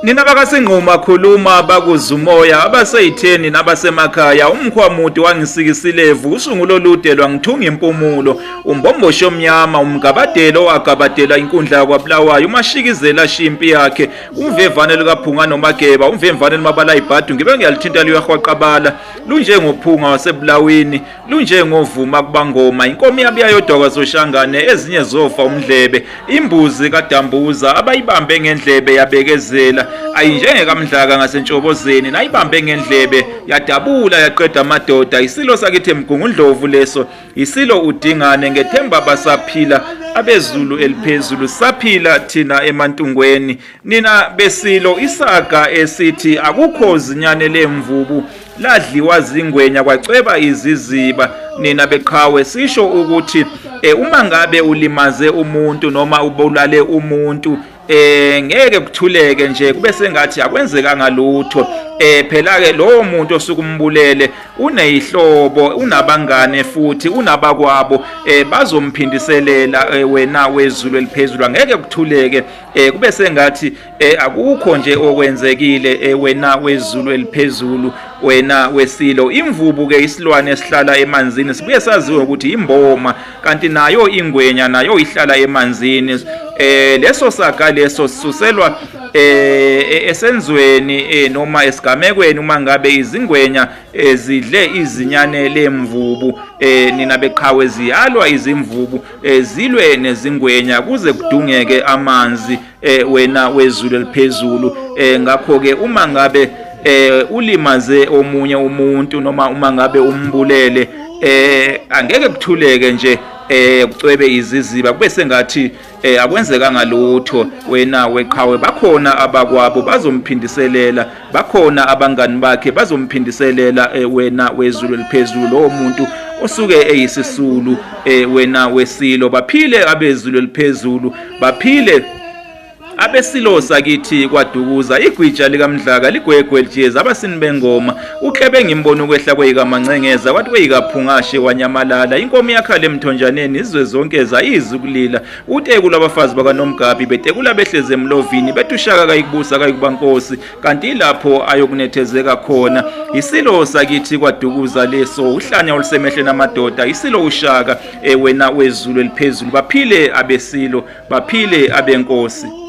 Nina bakaSingquma khuluma bakuzumoya abaseyitheni nabasemakhaya umkhwamuti wangisikisilevu usungulo olude lwangithunga impumulo umbombosho omnyama umgabadelo owagabadela inkundla yakwaBulawayo umashikizela shimpi yakhe umvevane likaphunga nomageba umvemvane limabala ibhadu ngibe ngiyalithinta luyahwaqabala lunjengophunga wasebulawini lunjengovuma kubangoma inkomo yabuya yodwa kwasoshangane ezinye zofa umdlebe imbuzi kadambuza abayibambe ngendlebe yabekezela ayinjengekamdlaka ngasentshobozeni nayibambe ngendlebe yadabula yaqeda amadoda isilo sakithi emgungundlovu leso isilo udingane ngethemba basaphila abezulu eliphezulu saphila thina emantungweni nina besilo isaga esithi akukho zinyane lemvubu ladliwa zingwenya kwacweba iziziba nina beqhawe sisho ukuthi eh, uma ngabe ulimaze umuntu noma ubulale umuntu eh ngeke kuthuleke nje kube sengathi akwenzekanga lutho eh phela ke lowo muntu osukumbulele uneyihlobo unabangane futhi unabakwabo eh bazomphindisela eh, wena wezulu eliphezulu angeke kuthuleke eh kube sengathi eh akukho nje okwenzekile eh, wena wezulu eliphezulu wena wesilo imvubu ke isilwane esihlala emanzini sibuye saziwe ukuthi imboma kanti nayo ingwenya nayo ihlala emanzini eh leso saga leso sisuselwa eh esenzweni eh, noma esigamekweni uma ngabe izingwenya ezidle izinyane lemvubu eh nina beqhawe ziyalwa izimvubu eh, zilwe nezingwenya kuze kudungeke amanzi eh, wena wezulu eliphezulu eh, ngakho ke uma ngabe eh ulimaze omunye umuntu noma uma ngabe umbulele eh angeke kuthuleke nje eh kucwebe iziziba kube sengathi eh akwenzekanga lutho wena weqhawe bakhona abakwabo bazomphindiselela bakhona abangani bakhe bazomphindiselela eh, wena wezulu eliphezulu lowo muntu osuke eyisisulu eh, wena wesilo baphile abezulu eliphezulu baphile Abesilo sakithi kwaDukuza igwitsha likaMdlaka ligwegwe lijezi abasini bengoma uklebe ngimbona ukwehla kweyikamancengeza kwathi kweyikaphungashe wanyamalala inkomo yakhala emthonjaneni izwe zonke zayizwa ukulila uteku lwabafazi bakaNomgabi betekula behlezi emlovini bethi ushaka kayikubusa kayikuba nkosi kanti ilapho ayokunethezeka khona isilo sakithi kwaDukuza leso uhlanya olusemehleni amadoda isilo ushaka wena wezulu eliphezulu baphile abesilo baphile abenkosi.